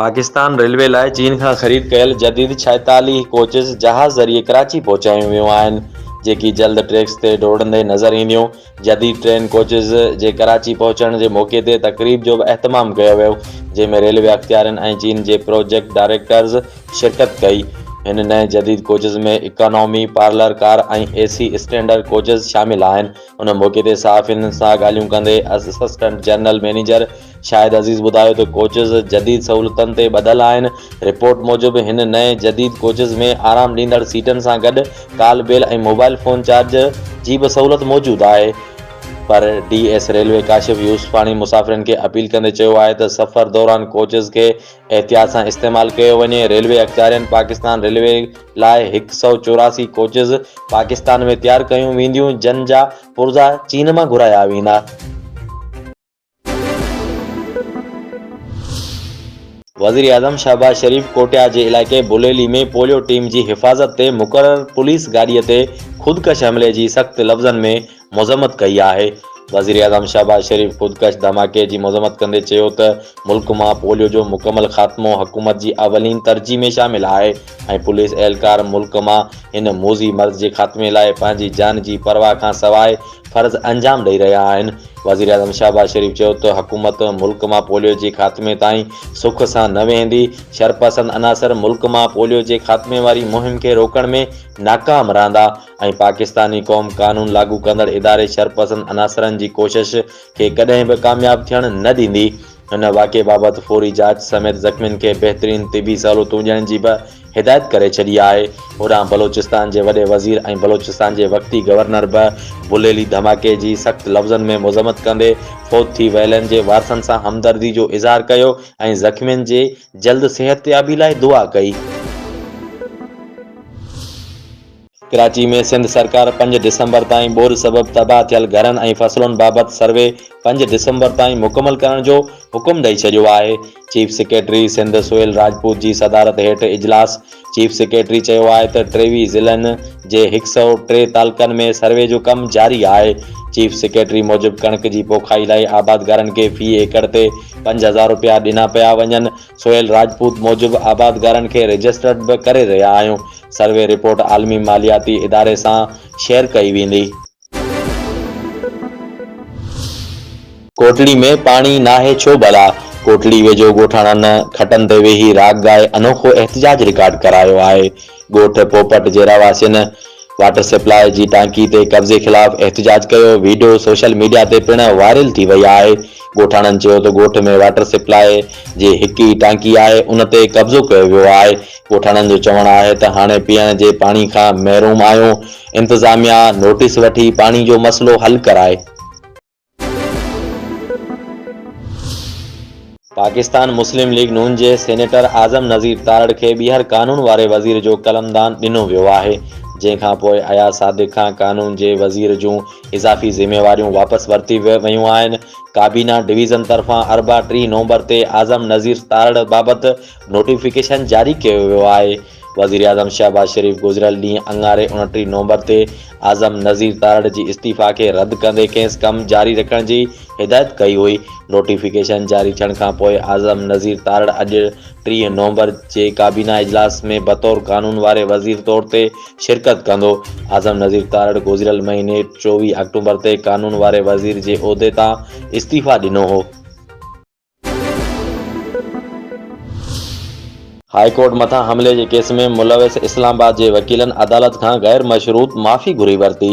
Pakistan railway لاء چين کان خريد ڪيل جديد 46 ڪوچز جهاز ذريعي ڪراچي پهچايون ويون آهن، جيڪي جلد ٽريڪس تي ڊوڙندي نظر اينديون. جديد ٽرين ڪوچز جي ڪراچي پهچڻ جي موقعي تي تقريب جو به اهتمام ڪيو ويو، جنهن ۾ ريلوي اختيارين ۽ چين جي پروجيڪٽ ڊائريڪٽرز شرڪت ڪئي. هن نئين جديد coaches ۾ economy, parlour car ۽ A C standard coaches شامل آهن. ان موقعي تي صحافين سان ڳالهيون ڪندي assistant general manager Shahid Aziz ٻڌايو ته ڪوچز جديد سهولتن تي ٻڌل آهن، رپورٽ موجب هن نئين جديد ڪوچز ۾ آرام ڏيندڙ سيٽن سان گڏ call bell ۽ mobile phone charge جي به سهولت موجود آهي. پر D S railway Kashif Yousfani مسافرن کي اپيل ڪندي چيو آهي ته سفر دوران ڪوچز کي احتياط سان استعمال ڪيو وڃي، ريلوي اختيارين پاڪستان ريلوي لاء 184 ڪوچز پاڪستان ۾ تيار ڪيون وينديون جن جا پرزا چين مان گهرايا ويندا. وزيراعظم شهباز شريف ڪوٽيا جي علائقي بليلي ۾ پوليو ٽيم جي حفاظت تي مقرر پوليس گاڏي تي خودڪش حملي جي سخت لفظن ۾ مذمت ڪئي آهي. وزيراعظم شهباز شريف خودڪش ڌماڪي جي مذمت ڪندي چيو ته ملڪ مان پوليو جو مڪمل خاتمو حڪومت جي اولين ترجيح ۾ شامل آهي ۽ پوليس اهلڪار ملڪ مان هن موذي مرض جي خاتمي لاء پنهنجي جان جي پرواهه کانسواء فرض انجام ڏئي رهيا آهن. وزيراعظم شهباز شريف چيو ته حڪومت ملڪ مان پوليو جي خاتمي تائين سک سان نه ويهندي، شرپسند عناصر ملڪ مان پوليو جي خاتمي واري مهم کي روڪڻ ۾ ناڪام رهندا. ۽ پاڪستاني قوم قانون لاڳو ڪندڙ اداري شرپسند عناصرن جي ڪوشش کي ڪڏهن به ڪامياب ٿيڻ نه ڏيندي. هن واقعي بابت فوري جاچ سميت زخمين کي بهترين طبي سهولتون ڏيڻ جي به هدايت ڪري ڇڏي آهي. هوڏانهن بلوچستان جي وڏي وزير ۽ بلوچستان جي وقتي گورنر به بليلي ڌماڪي جي سخت لفظن ۾ مذمت ڪندي فوت ٿي ويلن جي وارثن سان همدردي جو اظهار ڪيو ۽ زخمين جي جلد صحتيابي لاء دعا ڪئي. ڪراچي ۾ سنڌ سرڪار پنج ڊسمبر تائين ٻوڏ سبب تباهه ٿيل گهرن ۽ فصلن بابت سروي پنج ڊسمبر تائين مڪمل ڪرڻ جو حڪم ڏئي ڇڏيو آهي. چيف سيڪريٽري سنڌ سهيل راجپوت جي صدارت هيٺ اجلاس، چيف سيڪريٽري چيو آهي ته 23 ضلعن جي 103 تعلقن ۾ سروي جو ڪم جاري آهي. چيف سيڪريٽري موجب ڪڻڪ جي پوکائي لاء آبادگارن کي في ايڪڙ تي 5000 رپيا ڏنا پيا وڃن. سهيل راجپوت موجب آبادگارن کي رجسٽرڊ به ڪري رهيا آهيون. سروي رپورٽ عالمي مالياتي اداري سان شيئر ڪئي ويندي. ڪوٽڙي ۾ پاڻي ناهي ڇو ڀلا؟ ڪوٽڙي ويجهو ڳوٺاڻن کٽن تي ويهي راڳ ڳائي انوکو احتجاج رڪارڊ ڪرايو آهي. ڳوٺ پوپٽ جي رهواسين واٽر سپلاء جي ٽانڪي تي قبضي خلاف احتجاج ڪيو، ويڊيو سوشل ميڊيا تي پڻ وائرل ٿي وئي آهي. ڳوٺاڻن چيو ته ڳوٺ ۾ واٽر سپلاء جي هڪ ئي ٽانڪي آهي ان تي قبضو ڪيو ويو آهي، ڳوٺاڻن جو چوڻ آهي ته هاڻي پيئڻ جي پاڻي کان محروم آهيون، انتظاميا نوٽيس وٺي پاڻي جو مسئلو حل ڪرائي. پاڪستان مسلم ليگ نون جي سينيٽر اعظم نذير تارڙ کي ٻيهر قانون واري وزير جو قلمدان ڏنو ويو آهي، جنهن کان پوء اياز صادق کان قانون جي وزير جون اضافي ذميواريون واپس ورتيون ويون آهن. ڪابينا ڊويزن طرفان اربع 30 نومبر تي اعظم نذير تارڙ بابت نوٽيفڪيشن جاري ڪيو ويو آهي. وزيراعظم شهباز شريف گذريل ڏينهن اڱاري 29 نومبر تي اعظم نذير تارڙ جي استعيفيٰ کي رد ڪندي کيس ڪم جاري رکڻ جي هدايت ڪئي هئي. نوٽيفڪيشن جاري ٿيڻ کانپوء اعظم نذير تارڙ اڄ 30 نومبر جي ڪابينا اجلاس ۾ بطور قانون واري وزير طور تي شرڪت ڪندو. اعظم نذير تارڙ گذريل مهيني 24 آڪٽوبر تي قانون واري وزير جي عهدي تان استعيفيٰ ڏنو هو. هاء ڪورٽ مٿان حملي جي ڪيس ۾ ملوث اسلام آباد جي وڪيلن عدالت کان غير مشروط معافي گهري ورتي.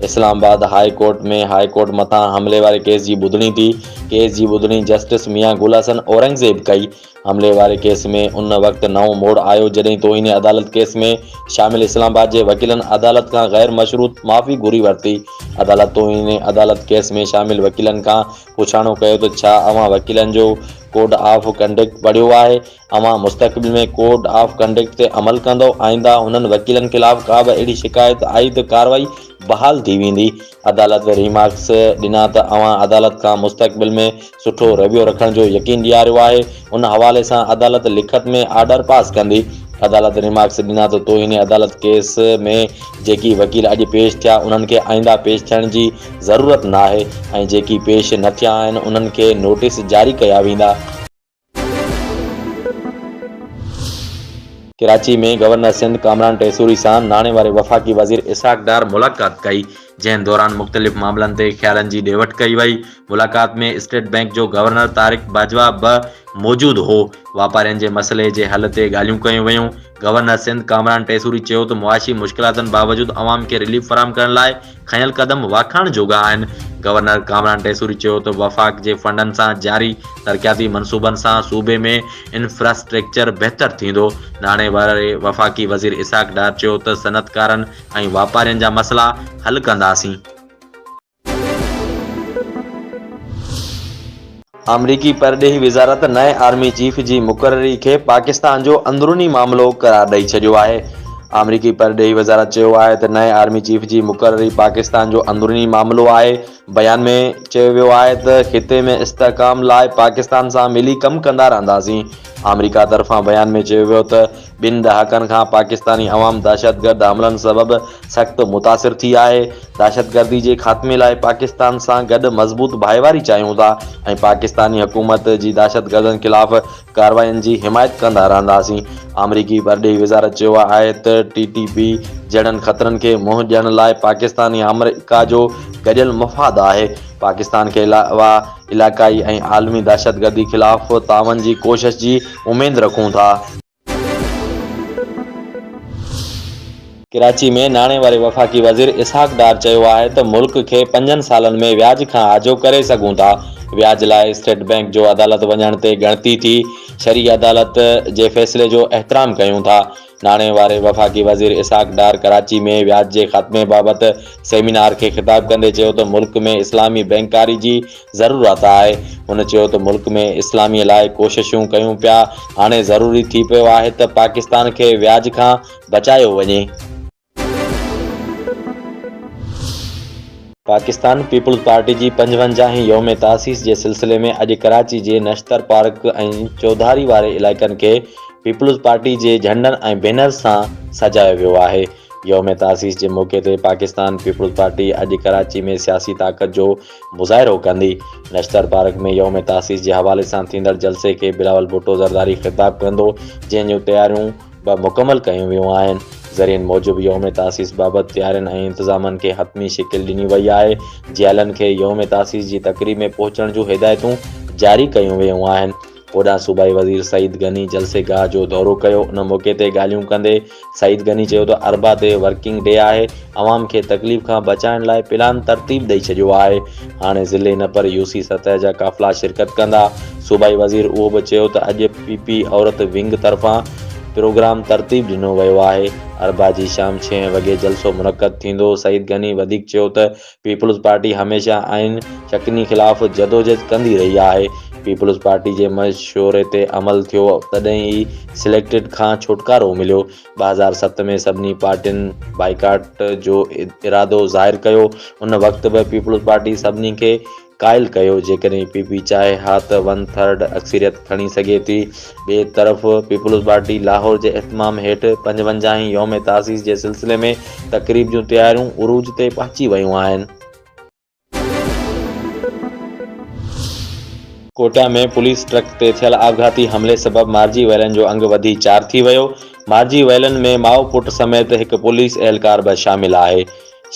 اسلام آباد هاء ڪورٽ ۾ هاء ڪورٽ مٿان حملي واري ڪيس جي ٻڌڻي ٿي. ڪيس جي ٻڌڻي جسٽس ميان گل حسن اورنگزيب ڪئي. حملي واري ڪيس ۾ ان وقت نئون موڙ آيو جڏهن توهين عدالت ڪيس ۾ شامل اسلام آباد جي وڪيلن عدالت کان غير مشروط معافي گهري ورتي. عدالت توهين عدالت ڪيس ۾ شامل وڪيلن کان پڇاڻو ڪيو ته ڇا اوهان وڪيلن جو ڪوڊ آف ڪنڊڪٽ پڙهيو آهي؟ اوهان مستقبل ۾ ڪوڊ آف ڪنڊڪٽ تي عمل ڪندؤ؟ آئنده هنن وڪيلن خلاف ڪا به اهڙي شڪايت آئي ته ڪارروائي بحال ٿي ويندي. عدالت ريمارڪس ڏنا ته اوهان عدالت کان مستقبل ۾ سٺو رويو رکڻ جو يقين ڏياريو آهي، ان حوالي سان عدالت لکت ۾ آرڊر پاس ڪندي. عدالت ريمارڪس ڏنا ته توهين عدالت ڪيس ۾ جيڪي وڪيل اڄ پيش ٿيا انهن کي آئنده پيش ٿيڻ جي ضرورت ناهي ۽ جيڪي پيش نه ٿيا آهن انهن کي نوٽيس جاري ڪيا ويندا. ڪراچي ۾ گورنر سنڌ ڪامران ٽيسوري سان ناڻي واري وفاقي وزير اسحاق ڊار ملاقات ڪئي، جنهن دوران مختلف معاملن تي خيالن جي ڏي وٺ ڪئي وئي. ملاقات ۾ اسٽيٽ بئنڪ جو گورنر طارق باجوا به موجود هو. واپارين جي مسئلي جي حل تي ڳالهيون ڪيون ويون. گورنر سنڌ ڪامران ٽيسوري چيو ته معاشي مشڪلاتن باوجود عوام کي رليف فراهم ڪرڻ لاء کنيل قدم واکاڻ جوڳا آهن. گورنر ڪامران ٽيسوري چيو ته وفاق جي فنڊن سان جاري ترقياتي منصوبن سان صوبي ۾ انفراسٽرڪچر بهتر ٿيندو. ناڻي واري وفاقي وزير اسحاق ڊار چيو ته صنعتڪارن ۽ واپارين جا مسئلا حل ڪنداسين. آمريڪي پرڏيهي وزارت نئين آرمي چيف جي مقرري کي پاڪستان جو اندروني معاملو قرار ڏئي ڇڏيو آهي. آمريڪي پرڏيهي وزارت چيو آهي ته نئين آرمي چيف جي مقرري پاڪستان جو اندروني معاملو آهي. بيان ۾ چيو ويو آهي ته خطي ۾ استحڪام لاء پاڪستان سان ملي ڪم ڪندا رهنداسين. آمريڪا طرفان بيان ۾ چيو ويو ته ٻن ڏهاڪن کان پاڪستاني عوام دهشتگرد حملن سبب سخت متاثر ٿي آهي، دهشتگردي جي خاتمي لاء پاڪستان سان گڏ مضبوط ڀائيواري چاهيون ٿا ۽ پاڪستاني حڪومت جي دهشتگردن خلاف ڪاررواين جي حمايت ڪندا رهنداسين. آمريڪي پرڏيهي وزارت چيو آهي ته ٽي ٽي پي جهڙن خطرن کي منهن ڏيڻ لاء پاڪستان ۽ آمريڪا جو گڏيل مفاد آهي، پاڪستان کي علاوه علائقائي ۽ عالمي دهشتگردي خلاف تعاون جي ڪوشش جي اميد رکون ٿا. ڪراچي ۾ ناڻي واري وفاقي وزير اسحاق ڊار چيو آهي ته ملڪ کي پنجن سالن ۾ وياج کان آجو ڪري سگهون ٿا، وياج لاء اسٽيٽ بئنڪ جو عدالت وڃڻ تي ڳڻتي ٿي، شرعي عدالت جي فيصلي جو احترام ڪيون ٿا. ناڻي واري وفاقي وزير اسحاق ڊار ڪراچي ۾ وياج جي خاتمي بابت سيمينار کي خطاب ڪندي چيو ته ملڪ ۾ اسلامي بئنڪاري جي ضرورت آهي. هن چيو ته ملڪ ۾ اسلامي لاء ڪوششون ڪيون پيا، هاڻي ضروري ٿي پيو آهي ته پاڪستان کي وياج کان بچايو وڃي. پاڪستان پيپلز پارٽي جي پنجونجاهين يوم تاسيس جي سلسلي ۾ اڄ ڪراچي جي نشتر پارڪ ۽ چوڌاري واري علائقن کي پيپلز پارٽي جي جهنڊن ۽ بينرز سان سجايو ويو آهي. يوم تاسيس جي موقعي تي پاڪستان پيپلز پارٽي اڄ ڪراچي ۾ سياسي طاقت جو مظاهرو ڪندي. نشتر پارڪ ۾ يوم تاسيس جي حوالي سان ٿيندڙ جلسي کي بلاول ڀٽو زرداري خطاب ڪندو، جنهن جون تياريون به مڪمل ڪيون ويون آهن. ذريعن موجب يوم تاسيس بابت تيارين ۽ انتظامن کي حتمي شڪل ڏني وئي آهي، جيالن کي يوم تاسيس جي تقريب ۾ پهچڻ جون هدايتون جاري ڪيون ويون آهن. هوڏانهن صوبائي وزير سعيد غني جلسي گاهه جو دورو ڪيو، ان موقعي تي ڳالهيون ڪندي سعيد غني چيو ته اربع تي ورڪنگ ڊي آهي، عوام کي تڪليف کان بچائڻ لاء پلان ترتيب ڏئي ڇڏيو آهي، هاڻي ضلعي نه پر يو سي سطح جا قافلا شرڪت ڪندا. صوبائي وزير اهو به چيو ته اڄ پي پي عورت ونگ طرفان پروگرام ترتيب ڏنو ويو آهي، اربع جي شام ڇهين وڳي جلسو منعقد ٿيندو. سعيد غني وڌيڪ چيو ته پيپلز پارٽي هميشه آئين شڪني خلاف جدوجهد ڪندي رهي آهي، پيپلز پارٽي جي مشوري تي عمل ٿيو تڏهن ئي سليڪٽڊ کان ڇوٽڪارو مليو، 2007 ۾ سڀني پارٽين بائيڪاٽ جو ارادو ظاهر ڪيو، ان وقت به پيپلز پارٽي سڀني کي قائل ڪيو، جيڪڏهن پي پي چاهي ها ته ون ٿرڊ اڪثريت کڻي سگهي ٿي، ٻئي طرف پيپلز پارٽي لاهور جي اهتمام هيٺ پنجونجاهين يوم تاسيس جي سلسلي ۾ تقريب جون تياريون عروج تي پهچي ويون آهن. ڪوئٽا ۾ پوليس ٽرڪ تي ٿيل آپگهاتي حملي سبب مارجي ويلن جو انگ وڌي چار ٿي ويو، مارجي ويلن ۾ ماء پٽ سميت هڪ پوليس اهلڪار به شامل آهي.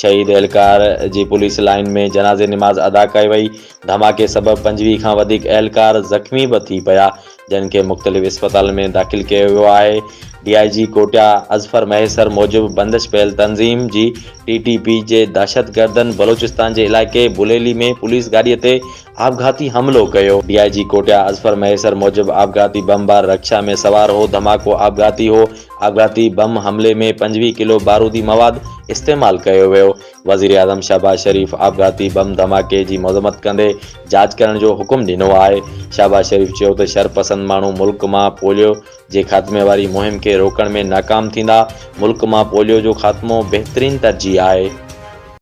شهيد اهلڪار جي پوليس لائين ۾ جنازي نماز ادا ڪئي وئي، ڌماڪي سبب 25 کان وڌيڪ اهلڪار زخمي به ٿي پيا، جن کي مختلف اسپتالن ۾ داخل ڪيو ويو آهي. ڊي I جي ڪوئٽا اظفر مهيسر موجب بندش پيل تنظيم جي ٽي ٽي پي جي دهشتگردن بلوچستان جي علائقي بليلي ۾ پوليس گاڏي تي آپگهاتي حملو ڪيو. ڊي I جي ڪوئٽا اظفر مهيسر موجب آپگهاتي بمبار رڪشا ۾ سوار هو، ڌماڪو آپگهاتي هو، آپگهاتي بم حملي ۾ 25 ڪلو بارودي مواد استعمال ڪيو ويو. وزيراعظم شهباز شريف آپگهاتي بم ڌماڪي جي مذمت ڪندي جاچ ڪرڻ جو حڪم ڏنو آهي. شهباز شريف چيو ته شرپسند ماڻهو ملڪ مان پوليو جي خاتمي واري مهم کي روڪڻ ۾ ناڪام ٿيندا، ملڪ مان پوليو جو خاتمو بهترين ترجيح آهي.